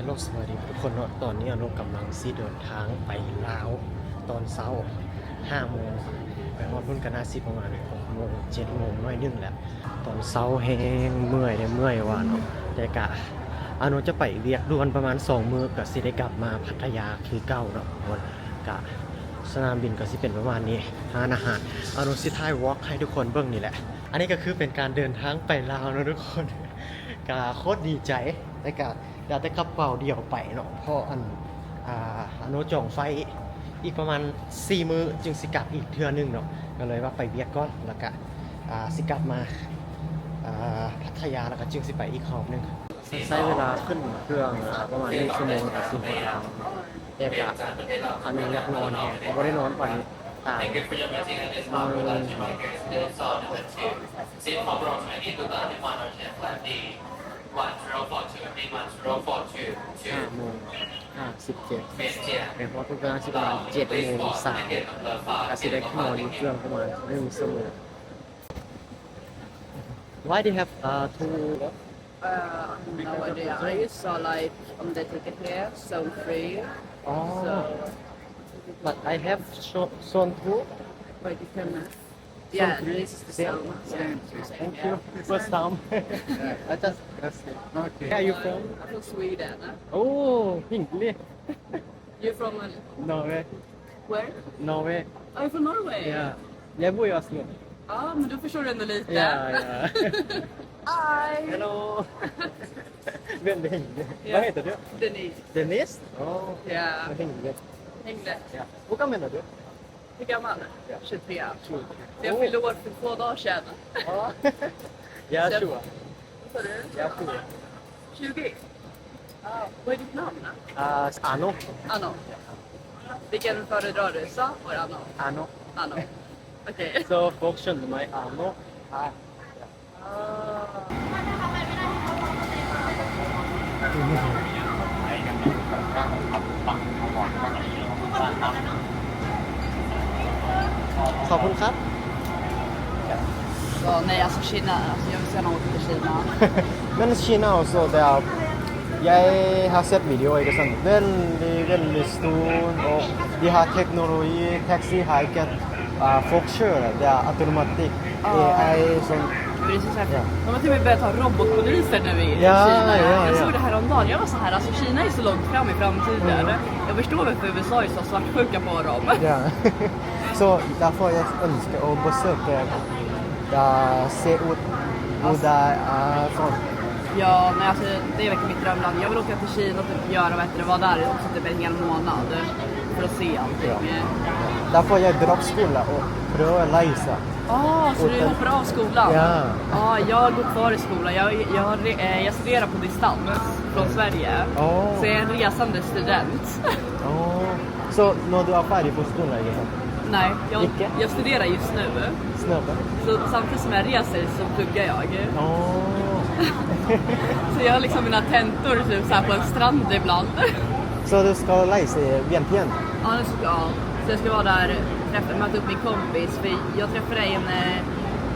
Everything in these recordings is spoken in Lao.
Hello ສະບາຍດີທຸກຄົນເນາະ, ຕອນນີ້ອາໂນກຳລັງຊິເດີນທາງໄປລາວຕອນເຊົ້າຫ້າໂມງ, ໄປຮອດພຸ້ນກໍໜ້າຊິປະມານຫົກໂມງ ເຈັດໂມງໜ້ອຍໜຶ່ງແຫຼະ. ຕອນເຊົ້າແຮງເມື່ອຍເດ້ ເມື່ອຍວ່າເນາະ, ແຕ່ກະອາໂນຈະໄປວຽກດ່ວນປະມານສອງມື້ ກໍຊິໄດ້ກັບມາພັດທະຍາຄືເກົ່າເນາະ. ກະສະໜາມບິນກໍຊິເປັນປະມານນີ້, ຮ້ານອາຫານ. ອາໂນຊິຖ່າຍວລັອກໃຫ້ທຸກຄົນເບິ່ງນີ້ແຫຼະ. ອັນນີ້ກໍຄືເປັນການເດີນທາງໄປລາວເນາະທຸກຄົນ, ກະໂຄດດີໃຈ, ແຕ່ກະ ໄດ້ແຕ່ກັບເປົາດຽວໄປເນາະ, ເພາະອັນ ອາ ອາໂນຈອງໄຟອີກປະມານສີ່ມື້ຈຶ່ງຊິກັບອີກເທື່ອໜຶ່ງເນາະ, ກໍເລີຍວ່າໄປວຽກກ່ອນ ແລ້ວກະ ອາ ຊິກັບມາ ອາ ພັດທະຍາ ແລ້ວກະຈຶ່ງຊິໄປອີກຮອບໜຶ່ງ. ໃຊ້ເວລາຂຶ້ນເຄື່ອງ ອາ ປະມານໜຶ່ງຊົ່ວໂມງ ແລ້ວກະຊິຮອດລາວ, ແຕ່ກະ ອາໂນຢາກນອນແຮງ ບໍ່ໄດ້ນອນປານນີ້. ຕາຍ ຫ້າໂມງຫ້າສິບເຈັດ ໄປຮອດເຄື່ອງຊິປະມານເຈັດໂມງຊາວ ກະຊິໄດ້ນອນຢູ່ເຄື່ອງປະມານໜຶ່ງຊົ່ວໂມງ. Why they have, uh, two? Uh, no idea. I just saw, like, on the ticket here, zone three. Oh. So, but I have sho-, zone two. Wait, you can, uh, Yeah, this is the same. Same. Thank you. First time. I just, okay. Where are you from? I'm from Sweden. Oh, English. You're from, uh, Norway. Where? Norway. Oh, you're from Norway? Yeah. Jag bor i Oslo. Ja, men då förstår du ändå lite. Ja, ja. Hi. Hello. Väldigt hyggligt. Ja. Vad heter du? Denise. Denise? Oh, ja. Vad hyggligt. Hyggligt. Ja. Hur gammal är du? Hur gammal? Ja. Tjugotre. Tjugotre. Så jag fyllde år för två dagar sedan. Ja. Jag är tjugo. Vad sa du? Jag är tjugo. Tjugo? Ah, vad är ditt namn? Ah, Ano. Ano. Vilken föredrar du? Sa eller Ano? Ano. Ano. Okej. Så folk känner mig Ano. Ah. Kina. Men Kina også, det er, jeg har sett video, ikke sant? Veldig, veldig stor, og de har teknologi, taxi har ikke, uh, folkskjører, det er automatikk. AI, sånn. Precis. Ja. De har till och med börjat ha robotpoliser nu i Kina. Ja, ja. Jag såg det här om dagen. Jag var så här, alltså, Kina är så långt fram i framtiden. Mm. Jag förstår varför U S A är så svartsjuka på dem. Ja. Så därför jag önskar att besöka, ja, se ut, hur det är, sånt. Ja, nej, alltså, det är verkligen mitt drömland. Jag vill åka till Kina och typ göra, vad heter det, vara där också typ en hel månad för att se allting. Ja. Där får jag droppskola och pröva läsa. Ah, så du hoppar av skolan? Ja. Ja, jag går kvar i skolan. Jag, jag, eh, jag studerar på distans från Sverige. Oh. Så jag är en resande student. Oh. Så når du er ferdig på skolen, ikke sant? Nej, jag, jag studerar just nu. Snubbe. Så samtidigt som jag reser så pluggar jag. Åh. Så jag har liksom mina tentor typ så här på en strand ibland. Så du ska läsa i Vientiane? Ja, nu ska, ja. Så jag ska vara där, träffa, möta upp min kompis. För jag träffade en, eh,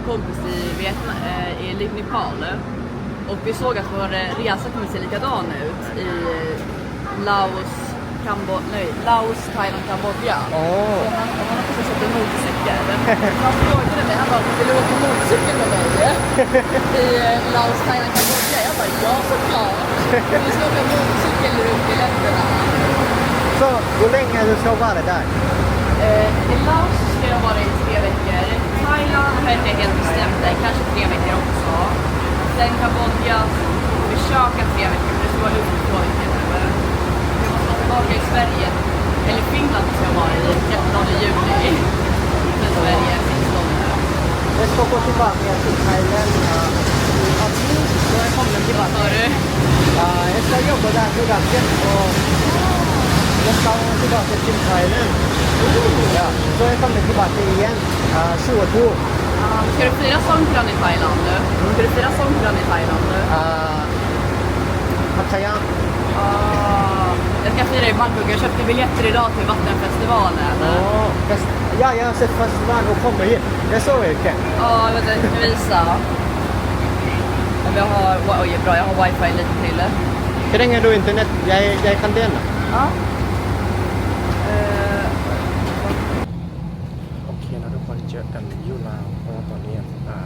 kompis i Vietnam, eh, i Nepal. Och vi såg att vår, eh, resa kommer se likadan ut i, eh, Laos, Kambo-, nej, Laos, Thailand, Kambodja. Åh. Och han, och han har precis köpt en motorcykel. Han frågade mig, han bara: "Vill du åka motorcykel med mig i, eh, Laos, Thailand, Kambodja?" Jag bara: "Ja, såklart. Vi ska åka motorcykel runt i länderna." Så, hur länge du ska vara där? Eh, i Laos ska jag vara i tre veckor. Thailand har jag inte helt bestämt än, kanske tre veckor också. Sen Kambodja, försöka tre veckor, för det ska vara ute två veckor nu. Jag måste vara tillbaka i Sverige, eller Finland ska jag vara i trettonde juni. Sen Sverige sextonde. Jag ska gå tillbaka till Thailand, eh, i april, då jag kommer tillbaka. Vad sa du? Ja, jag ska jobba där till dagen och jag ska tillbaka till Thailand. Ja, så jag kommer tillbaka igen, eh, tjugotvå. Ah, ska du fira Songkran i Thailand? Mm. Ska du fira Songkran i Thailand? Ah, Pattaya. Ah, jag ska fira i Bangkok. Jag köpte biljetter idag till vattenfestivalen. Åh, fest-, ja, jag har sett festival och kommer hit. Jag såg det, Ken. Ja, vänta, jag ska visa. Ja, vi har, oj, bra, jag har wifi lite till. ເຮັດຫຍັງໃຫ້ດູອິນເຕີເນັດ ຍາຍ ຍາຍຄັນແດນນະ? ອໍ ເອີ ໂອເຄເນາະທຸກຄົນ ເຈີກັນຢູ່ລາວ ເພາະວ່າຕອນນີ້ ອ່າ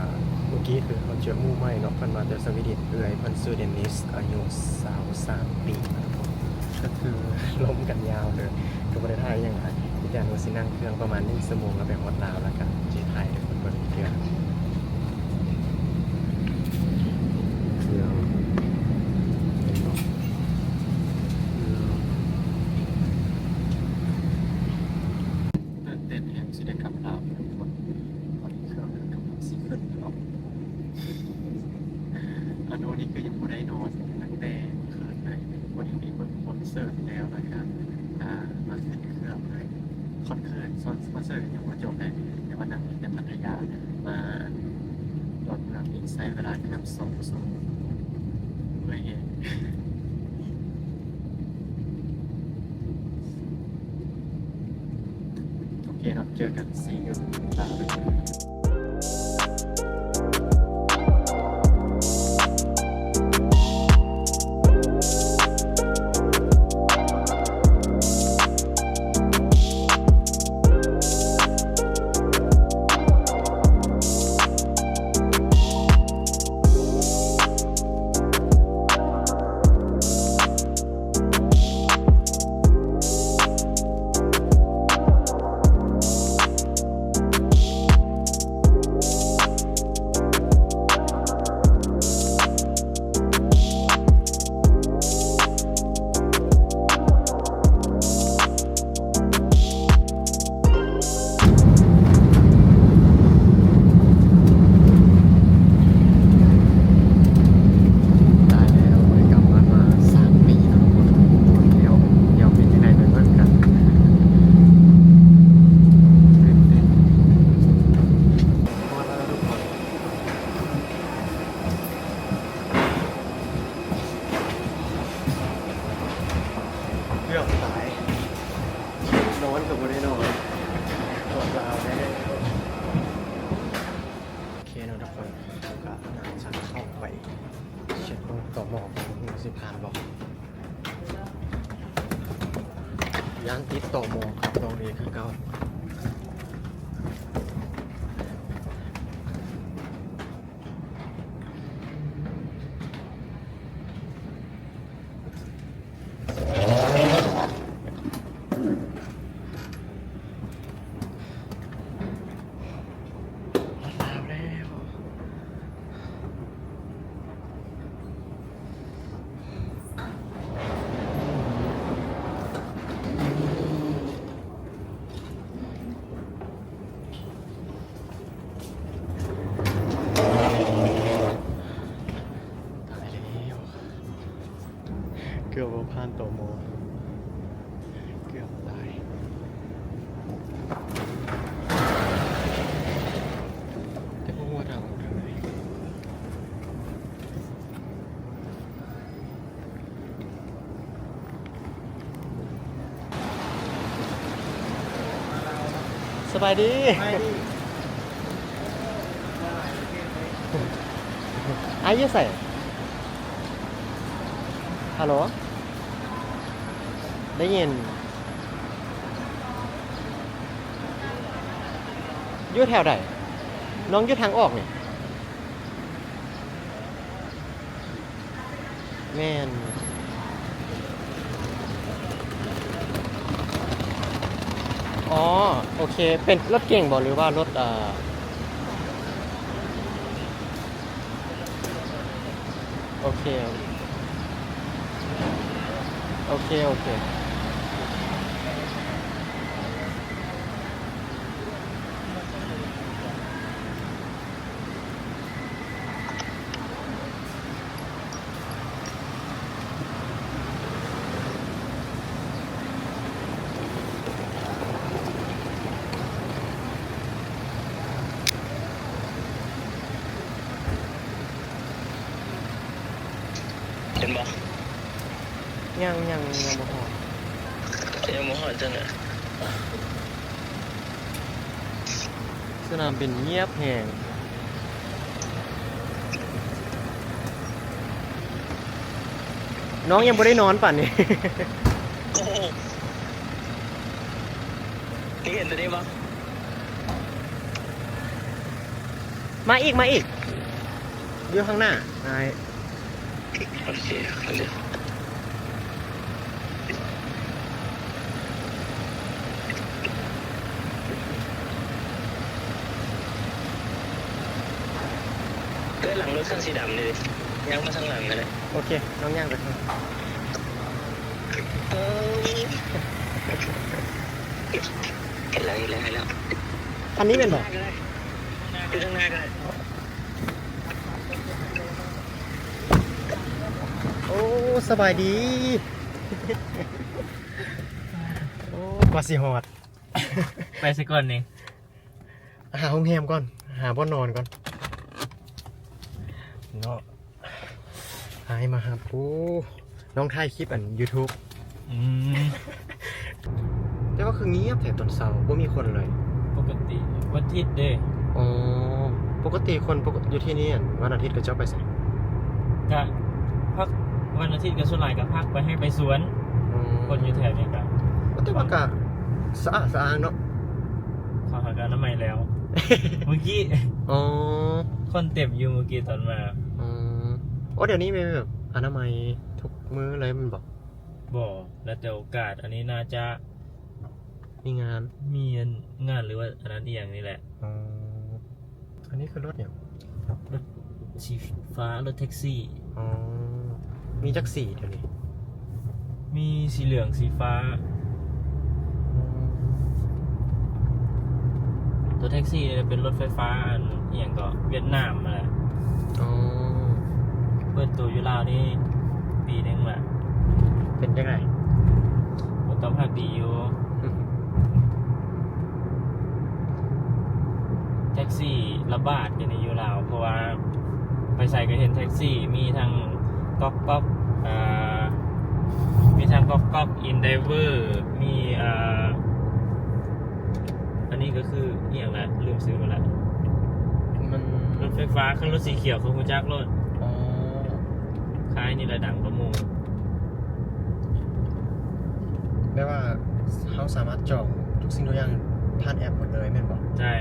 ມື້ກີ້ຄືເຮົາເຈີໝູ່ໃໝ່ເນາະ ເພິ່ນມາແຕ່ສະວີເດັນ ເອື້ອຍເພິ່ນຊື່ເດນນິສ ອາຍຸຊາວສາມປີເນາະທຸກຄົນ ກໍຄືລົມກັນຍາວເລີຍ ກໍບໍ່ໄດ້ຖ່າຍອີ່ຫຍັງຫຼາຍ ມີແຕ່ວ່າຊິນັ່ງເຄື່ອງປະມານໜຶ່ງຊົ່ວໂມງ ແລ້ວໄປຮອດລາວ ແລ້ວກໍຊິຖ່າຍໃຫ້ທຸກຄົນເບິ່ງເທື່ອ. ເຄື່ອງ ເຫັນບໍ່? ເຄື່ອງ ຕື່ນເຕັ້ນແຮງຊິໄດ້ກັບລາວທຸກຄົນ ຕອນນີ້ເຄື່ອງກຳລັງຊິຂຶ້ນເນາະ. ອາໂນນີ້ຄືຍັງບໍ່ໄດ້ນອນຕັ້ງແຕ່ເມື່ອຄືນເລີຍ ພໍດີໄປເບິ່ງຄອນເສີດແລ້ວ ແລ້ວກະ ອ່າ ມາຂຶ້ນເຄື່ອງເລີຍ. ຄອນເສີດ ຄອນເສີດຍັງບໍ່ຈົບເລີຍ ແຕ່ວ່ານັ່ງແຕ່ພັດທະຍາມາດອນເມືອງນີ້ໃຊ້ເວລາເກືອບສອງຊົ່ວໂມງ ເມື່ອຍແຮງ. ໂອເຄເນາະ ເຈີກັນ see you. ຕາຍແລ້ວ ບໍ່ໄດ້ກັບບ້ານມາສາມປີເນາະທຸກຄົນ. ດຽວ ດຽວເປັນຈັ່ງໃດໄປເບິ່ງກັນ. ຕື່ນເຕັ້ນ. ຮອດແລ້ວທຸກຄົນ. ເກືອບຕາຍ ນອນກໍບໍ່ໄດ້ນອນ ປວດລາວແທ້. ໂອເຄເນາະທຸກຄົນ ເຮົາກໍໜ້າຈະເຂົ້າໄປເຊັກເບິ່ງ ຕມ ວ່າຊິຜ່ານບໍ່. ຢ້ານຕິດ ຕມ ກັບ ຕມ ອີກຄືເກົ່າ. ຮອດລາວແລ້ວ. ຕາຍແລ້ວ ເກືອບບໍ່ຜ່ານ ຕມ ເກືອບຕາຍ ແຕ່ບໍ່ຮູ້ວ່າທາງອອກທາງໃດ. ສະບາຍດີ. ສະບາຍດີ. ອ້າຍຢູ່ໃສ? ຮັລໂຫຼ ໄດ້ຍິນ. ຢູ່ແຖວໃດ? ນ້ອງຢູ່ທາງອອກນີ້. ແມ່ນ. ອໍ ໂອເຄ ເປັນລົດເກັງບໍ່ ຫຼືວ່າລົດ ເອີ ໂອເຄ ໂອເຄ ໂອເຄ. ເຫັນບໍ່? ຍັງ ຍັງ ຍັງບໍ່ຮອດ. ຍັງບໍ່ຮອດຈັ່ງໃດ? ສະໜາມບິນງຽບແຮງ. ນ້ອງຍັງບໍ່ໄດ້ນອນປານນີ້. ໂອ້ໂຫ ເຫັນຕົວນີ້ບໍ່? ມາອີກ ມາອີກ ຢູ່ຂ້າງໜ້າອ້າຍ. ໂອເຄ ເກີດຫຼັງລົດຄັນສີດຳນີ້ ຍ່າງມາທາງຫຼັງກໍໄດ້. ໂອເຄ ນ້ອງຍ່າງໄປເບິ່ງ. ເອີ ເຫັນແລ້ວ ເຫັນແລ້ວ ເຫັນແລ້ວ. ຄັນນີ້ແມ່ນບໍ່? ຢູ່ທາງໜ້າກໍໄດ້ ໂອ້ ສະບາຍດີ. ໂອ້ ກວ່າຊິຮອດ. ໄປໃສກ່ອນນີ້? ຫາໂຮງແຮມກ່ອນ ຫາບ່ອນນອນກ່ອນເນາະ. ອ້າຍມາຮັບ. ໂອ້ ນ້ອງຖ່າຍຄລິບອັນ YouTube. ອືມ ແຕ່ວ່າຄືງຽບແທ້ຕອນເຊົ້າ ບໍ່ມີຄົນເລີຍ. ປົກກະຕິວັນທິດເດ້. ອໍ ປົກກະຕິຄົນປົກກະຕິຢູ່ທີ່ນີ້ ອັນ ວັນອາທິດເຂົາເຈົ້າໄປໃສ? ກະພັກ ວັນອາທິດກະສ່ວນຫຼາຍກະພັກໄປໄຮ່ໄປສວນ. ອືມ ຄົນຢູ່ແຖວນີ້ກະ ໂອ້ ແຕ່ວ່າກະສະອາດສະອ້າງເນາະ. ເຂົາຫາກະອະນາໄມແລ້ວ ມື້ກີ້. ອໍ ຄົນເຕັມຢູ່ມື້ກີ້ຕອນມາ. ອືມ ໂອ້ ດຽວນີ້ແມ່ນແບບອະນາໄມທຸກມື້ເລີຍແມ່ນບໍ່? ບໍ່ ແລ້ວແຕ່ໂອກາດ. ອັນນີ້ໜ້າຈະມີງານ ມີອັນງານ ຫຼືວ່າອັນນັ້ນອີ່ຫຍັງນີ້ແຫຼະ. ອໍ ອັນນີ້ຄືລົດຫຍັງ? ລົດສີຟ້າ ລົດແທັກຊີ. ອໍ ມີຈັກສີດຽວນີ້? ມີສີເຫຼືອງ ສີຟ້າ. ໂຕແທັກຊີເປັນລົດໄຟຟ້າ ອັນອີ່ຫຍັງເກາະ ຫວຽດນາມຫັ້ນແຫຼະ. ອໍ ເປີດໂຕຢູ່ລາວນີ້ປີໜຶ່ງລະ. ເປັນຈັ່ງໃດ? ຜົນຕອບຮັບດີຢູ່. ແທັກຊີລະບາດຢູ່ໃນ ຢູ່ລາວ ເພາະວ່າໄປໃສກໍເຫັນແທັກຊີ ມີທັງກອກກອກ ເອີ ມີທັງກອກກອກ ອິນໄດເວີ ມີ ເອີ ອັນນີ້ກໍຄືອີ່ຫຍັງລະ ລືມຊື່ມັນລະ. ມັນລົດໄຟຟ້າ ຄັນລົດສີຂຽວ ເຂົາຮູ້ຈັກໂລດ. ອໍ ຄ້າຍນີ້ລະດັງກວ່າໝູ່. ແປວ່າເຮົາສາມາດຈອງທຸກສິ່ງທຸກຢ່າງຜ່ານແອັບໝົດເລີຍແມ່ນບໍ່? ໃຊ່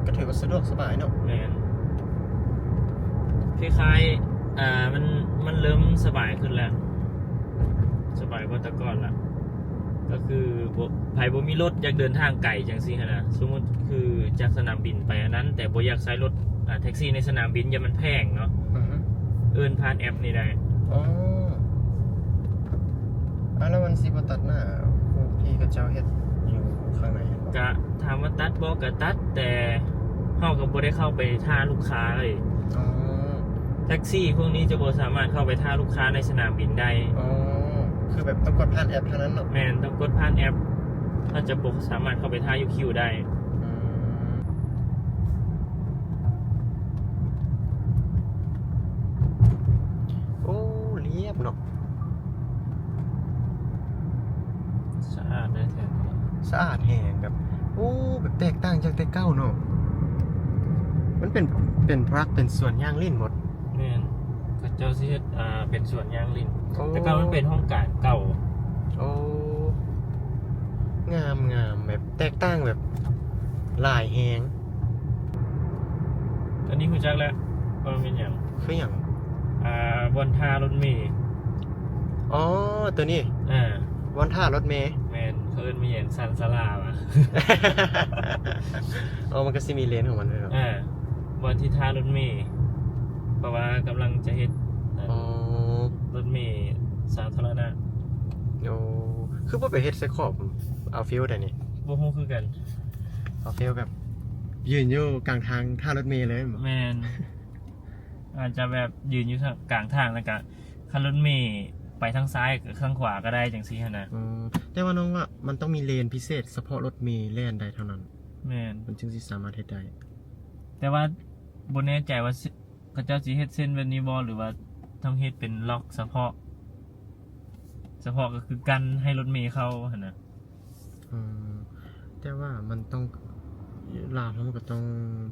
ກໍຖືວ່າສະດວກສະບາຍເນາະ. ແມ່ນ ຄ້າຍໆ ອ່າ ມັນ ມັນເລີ່ມສະບາຍຂຶ້ນແລ້ວ ສະບາຍກວ່າແຕ່ກ່ອນລະ. ກໍຄືບໍ່ ໃຜບໍ່ມີລົດ ຢາກເດີນທາງໄກຈັ່ງຊີ້ຫັ້ນນະ ສົມມຸດຄືຈາກສະໜາມບິນໄປອັນນັ້ນ ແຕ່ບໍ່ຢາກໃຊ້ລົດ ອ່າ ແທັກຊີໃນສະໜາມບິນ ຢ້ານມັນແພງເນາະ. ອືຮຶ ເອີ້ນຜ່ານແອັບນີ້ໄດ້. ອໍ ອາ ແລ້ວມັນຊິບໍ່ຕັດໜ້າພວກທີ່ເຂົາເຈົ້າເຮັດຢູ່ຂ້າງໃນບໍ່? ກະຖາມວ່າຕັດບໍ່ ກະຕັດ ແຕ່ເຮົາກໍບໍ່ໄດ້ເຂົ້າໄປຖ້າລູກຄ້າເລີຍ. ອໍ ແທັກຊີພວກນີ້ຈະບໍ່ສາມາດເຂົ້າໄປຖ້າລູກຄ້າໃນສະໜາມບິນໄດ້. ອໍ ຄືແບບຕ້ອງກົດຜ່ານແອັບເທົ່ານັ້ນເນາະ? ແມ່ນ ຕ້ອງກົດຜ່ານແອັບ ເຮົາຈະບໍ່ສາມາດເຂົ້າໄປຖ້າຢູ່ຄິວໄດ້. ອືມ ໂອ້ ລຽບເນາະ. ສະອາດເດ້ແຖວນີ້ ສະອາດແຮງ ແບບ ໂອ້ ແບບແຕກຕ່າງຈາກແຕ່ເກົ່າເນາະ. ມັນເປັນ ເປັນພາກ ເປັນສວນຍ່າງຫຼິ້ນໝົດ. ແມ່ນ ເຂົາເຈົ້າຊິເຮັດ ອ່າ ເປັນສວນຍ່າງຫຼິ້ນ. ໂອ້ ແຕ່ເກົ່າມັນເປັນຫ້ອງການເກົ່າ. ໂອ້ ງາມ ງາມ ແບບແຕກຕ່າງ ແບບຫຼາຍແຮງ. ອັນນີ້ຮູ້ຈັກແລ້ວວ່າແມ່ນຫຍັງ? ຄືຫຍັງ? ອ່າ ບ່ອນທ່າລົດເມ. ອໍ ໂຕນີ້ ອ່າ ບ່ອນທ່າລົດເມ. ແມ່ນ ເຂົາເອີ້ນວ່າຫຍັງ? ຊານຊາລາຫວາ? ອໍ ມັນກໍຊິມີເລນຂອງມັນເນາະ. ອ່າ ບ່ອນທີ່ທ່າລົດເມ ເພາະວ່າກຳລັງຈະເຮັດ ອໍ ລົດເມສາທາລະນະ. ໂອ້ ຄືບໍ່ໄປເຮັດໃສ່ຂອບເອົາຟິວໃດນີ້? ບໍ່ຮູ້ຄືກັນ. ເອົາຟິວແບບຢືນຢູ່ກາງທາງທ່າລົດເມເລີຍແມ່ນບໍ່? ແມ່ນ ອາດຈະແບບຢືນຢູ່ກາງທາງ ແລ້ວກະຄັນລົດເມໄປທາງຊ້າຍ ກະທາງຂວາກໍໄດ້ ຈັ່ງຊີ້ຫັ້ນນະ. ອືມ ແຕ່ວ່ານ້ອງວ່າມັນຕ້ອງມີເລນພິເສດສະເພາະລົດເມແລ່ນໄດ້ເທົ່ານັ້ນ. ແມ່ນ ມັນຈຶ່ງຊິສາມາດເຮັດໄດ້. ແຕ່ວ່າບໍ່ແນ່ໃຈວ່າ ເຂົາເຈົ້າຊິເຮັດເຊັ່ນແບບນີ້ບໍ່ ຫຼືວ່າຕ້ອງເຮັດເປັນລັອກສະເພາະ ສະເພາະກໍຄືກັນໃຫ້ລົດເມເຂົ້າຫັ້ນນະ. ອືມ ແຕ່ວ່າມັນຕ້ອງ ລາວເຮົາມັນກໍຕ້ອງ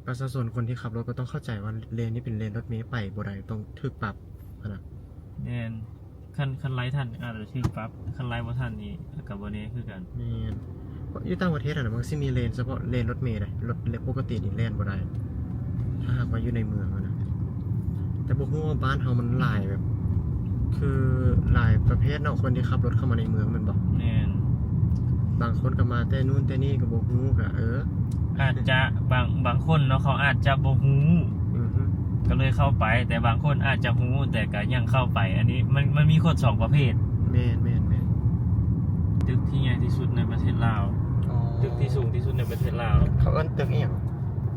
ປະຊາຊົນຄົນທີ່ຂັບລົດກໍຕ້ອງເຂົ້າໃຈວ່າເລນນີ້ເປັນເລນລົດເມໄປບໍ່ໄດ້ ຕ້ອງຖືກປັບຫັ້ນນະ. ແມ່ນ ຄັນ ຄັນໄລ່ທັນອາດຈະຖືກປັບ ຄັນໄລ່ບໍ່ທັນນີ້ກໍບໍ່ແນ່ຄືກັນ. ແມ່ນ ຢູ່ຕ່າງປະເທດຫັ້ນນະ ມັນຊິມີເລນສະເພາະເລນລົດເມໄດ໋ ລົດ ລົດປົກກະຕິນີ້ແລ່ນບໍ່ໄດ້ ຖ້າຫາກວ່າຢູ່ໃນເມືອງຫັ້ນນະ. ແຕ່ບໍ່ຮູ້ວ່າບ້ານເຮົາມັນຫຼາຍແບບ ຄືຫຼາຍປະເພດເນາະ ຄົນທີ່ຂັບລົດເຂົ້າມາໃນເມືອງແມ່ນບໍ່? ແມ່ນ ບາງຄົນກໍມາແຕ່ນູ້ນແຕ່ນີ້ກໍບໍ່ຮູ້ ກໍ ເອີ ອາດຈະ ບາງ ບາງຄົນເນາະ ເຂົາອາດຈະບໍ່ຮູ້ ອືຮຶ ກໍເລີຍເຂົ້າໄປ ແຕ່ບາງຄົນອາດຈະຮູ້ ແຕ່ກໍຍັງເຂົ້າໄປ. ອັນນີ້ມັນ ມັນມີຄົນສອງປະເພດ. ແມ່ນໆໆ ຕຶກທີ່ໃຫຍ່ທີ່ສຸດໃນປະເທດລາວ. ອໍ ຕຶກທີ່ສູງທີ່ສຸດໃນປະເທດລາວ. ເຂົາເອີ້ນຕຶກອີ່ຫຍັງ?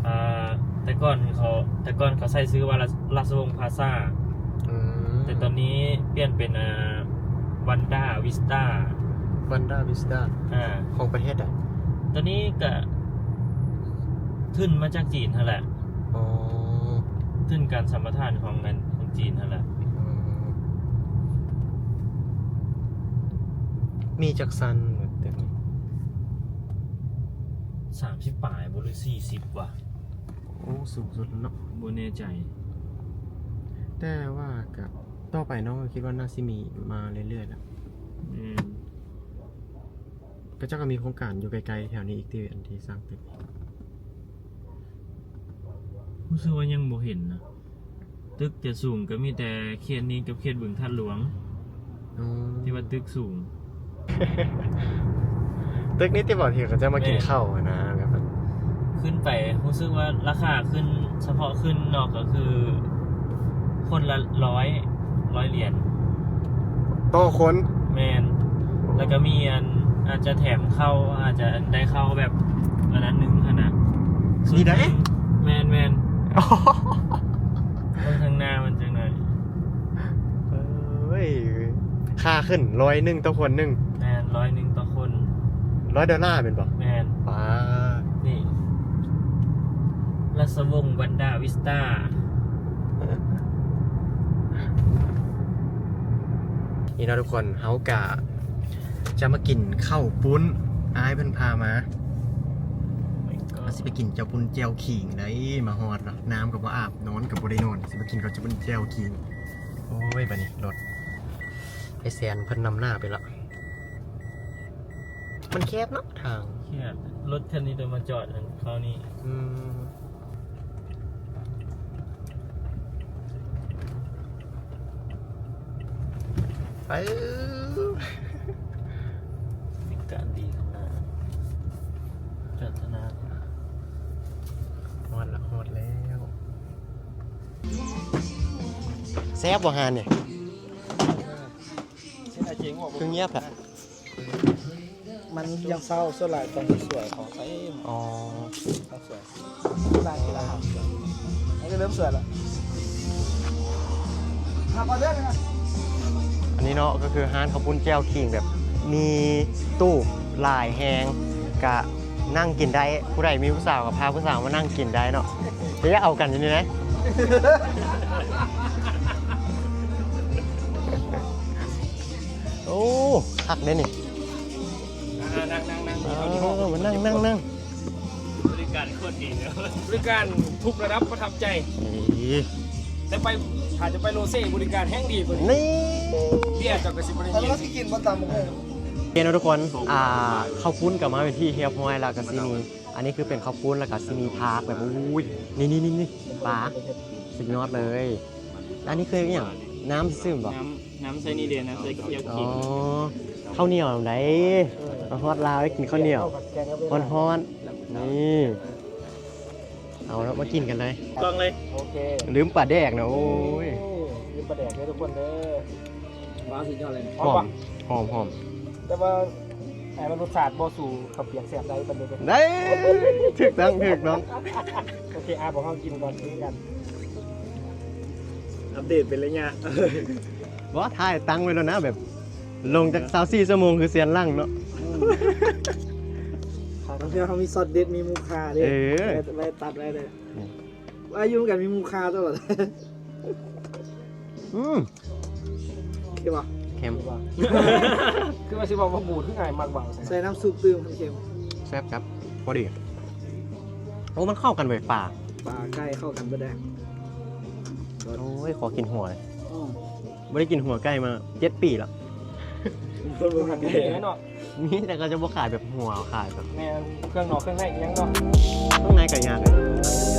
ອ່າ ແຕ່ກ່ອນເຂົາ ແຕ່ກ່ອນເຂົາໃຊ້ຊື່ວ່າ ລາ ລາຊະວົງພລາຊາ. ອືມ ແຕ່ຕອນນີ້ປ່ຽນເປັນ ອ່າ ວັນດາວິສຕາ. ວັນດາວິສຕາ ອ່າ ຂອງປະເທດໃດ? ຕອນນີ້ກະທຶນມາຈາກຈີນຫັ້ນແຫຼະ. ອໍ ທຶນການສຳປະທານຂອງອັນ ຂອງຈີນຫັ້ນແຫຼະ. ອໍ ມີຈັກຊັ້ນຕຶກນີ້? ສາມສິບປາຍບໍ່ ຫຼື ສີ່ສິບວະ? ໂອ້ ສູງສຸດແລ້ວເນາະ. ບໍ່ແນ່ໃຈ ແຕ່ວ່າກະຕໍ່ໄປເນາະ ຄິດວ່າໜ້າຊິມີມາເລື້ອຍໆແຫຼະ. ແມ່ນ ເຂົາເຈົ້າກໍມີໂຄງການຢູ່ໃກ້ໆແຖວນີ້ອີກຕິ ອັນທີ່ສ້າງຕຶກ? ຮູ້ສຶກວ່າຍັງບໍ່ເຫັນນະ. ຕຶກຈະສູງກໍມີແຕ່ເຂດນີ້ກັບເຂດບຶງທາດຫຼວງ. ອໍ ທີ່ວ່າຕຶກສູງ ຕຶກນີ້ຕິ ບ່ອນທີ່ເຂົາເຈົ້າມາກິນ ແມ່ນ ເຂົ້າຫັ້ນນະ ແບບ ຂຶ້ນໄປ ຮູ້ສຶກວ່າລາຄາຂຶ້ນ ສະເພາະຂຶ້ນເນາະ ກໍຄືຄົນລະຮ້ອຍ ຮ້ອຍຫຼຽນຕໍ່ຄົນ. ແມ່ນ ແລ້ວກໍມີອັນ ອາດຈະແຖມເຂົ້າ ອາດຈະໄດ້ເຂົ້າແບບອັນນັ້ນໜຶ່ງຫັ້ນນະ. ນີ້ໄດ໋? ແມ່ນໆ ເບິ່ງທາງໜ້າມັນຈັ່ງໃດ. ເອີຍ ຄ່າຂຶ້ນຮ້ອຍໜຶ່ງຕໍ່ຄົນໜຶ່ງ. ແມ່ນ ຮ້ອຍໜຶ່ງຕໍ່ຄົນ. ຮ້ອຍໂດລາແມ່ນບໍ່? ແມ່ນ. ປາ ນີ້ ລາຊະວົງວັນດາວິສຕາ. ນີ້ເນາະທຸກຄົນ ເຮົາກະຈະມາກິນເຂົ້າປຸ້ນ ອ້າຍເພິ່ນພາມາ. ເຮົາຊິໄປກິນເຈົ້າປຸ້ນແຈ່ວຂີງໄດ໋. ມາຮອດລະ ນ້ຳກໍບໍ່ອາບ ນອນກໍບໍ່ໄດ້ນອນ ຊິມາກິນເຂົ້າປຸ້ນແຈ່ວຂີງ. ໂອ້ຍ ບາດນີ້ລົດໄອ້ແຊນເພິ່ນນຳໜ້າໄປລະ. ມັນແຄບເນາະທາງ ແຄບ. ລົດຄັນນີ້ຕ້ອງມາຈອດອັນເຂົ້ານີ້. ອືມ ໄປ. ເປັນການດີຂະໜາດ ພັດທະນາ. ຮອດລະ ຮອດແລ້ວ. ແຊບບໍ່ຮ້ານນີ້? ຄືງຽບແທ້? ມັນຍັງເຊົ້າ ສ່ວນຫຼາຍຕອນສວຍເຂົາໃສ່. ອໍ ຕອນສວຍ ລາຍກິນອາຫານສວຍ ມັນກໍເລີ່ມສວຍລະ. ຮັບອອເດີນະ. ອັນນີ້ເນາະ ກໍຄືຮ້ານເຂົ້າປຸ້ນແຈ່ວຂີງ ແບບມີຕູ້ຫຼາຍແຮງ ກະ ນັ່ງກິນໄດ້ ຜູ້ໃດມີຜູ້ສາວກໍພາຜູ້ສາວມານັ່ງກິນໄດ້ເນາະ. ຈະຢາກເອົາກັນຢູ່ນີ້ນະ. ໂອ້ ຄັກເດ້ນີ້. ອ່າ ນັ່ງໆໆ ເອີ ມານັ່ງໆໆ. ບໍລິການໂຄດດີເນາະ ບໍລິການທຸກລະດັບປະທັບໃຈ. ນີ້ ແຕ່ໄປ ຖ້າຈະໄປໂຣເຊ ບໍລິການແຮງດີກວ່ານີ້. ນີ້ ເບຍເຈົ້າກໍຊິບໍ່ໄດ້ ແລ້ວຊິກິນບໍ່ຕຳບັກຫຸ່ງ. ໂອເຄເນາະທຸກຄົນ ອ່າ ເຂົ້າປຸ້ນກໍມາເປັນທີ່ຮຽບຮ້ອຍແລ້ວ ກໍຊິມີ ອັນນີ້ຄືເປັນເຂົ້າປຸ້ນ ແລ້ວກໍຊິມີຜັກແບບ ໂອ້ຍ ນີ້ໆໆ ປາ ສຸດຍອດເລີຍ. ແລ້ວອັນນີ້ຄືອີ່ຫຍັງ? ນ້ຳຊື່ບໍ່? ນ້ຳ ນ້ຳໃສ່ນີ້ເດ້ ນ້ຳໃສ່ແຈ່ວຂີງ. ອໍ ເຂົ້າໜຽວນຳໃດ໋. ມາຮອດລາວໄດ້ກິນເຂົ້າໜຽວຮ້ອນໆ ນີ້. ເອົາລະ ມາກິນກັນເລີຍ ຕ້ອງເລີຍ. ໂອເຄ ລືມປາແດກນະ. ໂອ້ຍ ລືມປາແດກເດີທຸກຄົນເດີ. ວ້າວ ສຸດຍອດເລີຍ. ຫອມ ຫອມ ຫອມ ແຕ່ວ່າ ໄອ້ວ່າລົດຊາດບໍ່ສູ້ເຂົ້າປຽກແຊບໃດປານໃດເດີ. ໄດ້ ຖືກຕ້ອງ ຖືກຕ້ອງ. ໂອເຄ ອ່າ ພວກເຮົາກິນກ່ອນ ກິນກັນ ອັບເດດເປັນໄລຍະ. ບໍ່ ຖ່າຍຕັ້ງໄວ້ແລ້ວນະ ແບບລົງຈັກຊາວສີ່ຊົ່ວໂມງຄືຊຽນຫຼັງເນາະ. ອືມ ເຮົາມີຊັອດເດັດ ມີໝູ່ຄາເດ້. ເອີ ໄວ້ ໄວ້ຕັດໄວ້ເດ້. ອືມ ອາຍຸນຳກັນມີໝູ່ຄາຕະຫຼອດ. ອືມ ເຄັມບໍ່? ເຄັມ. ຄືວ່າຊິເວົ້າວ່າບູດຄືງ່າຍມັກເວົ້າ ໃສ່ນ້ຳຊຸບຕື່ມມັນເຄັມ. ແຊບຄັບ ພໍດີ. ໂອ້ ມັນເຂົ້າກັນເວີຍ ປາ ປາໄກ່ເຂົ້າກັນເບິດແລ້ວ. ໂອ້ຍ ຂໍກິນຫົວ. ອືມ ບໍ່ໄດ້ກິນຫົວໄກ່ມາເຈັດປີແລ້ວ. ເນາະ ມີ ແຕ່ເຂົາຈະບໍ່ຂາຍແບບຫົວ ຂາຍແບບ ແມ່ນ ເຄື່ອງນອກເຄື່ອງໃນອີ່ຫຍັງເນາະ. ເຄື່ອງໃນກໍຍາກເລີຍ.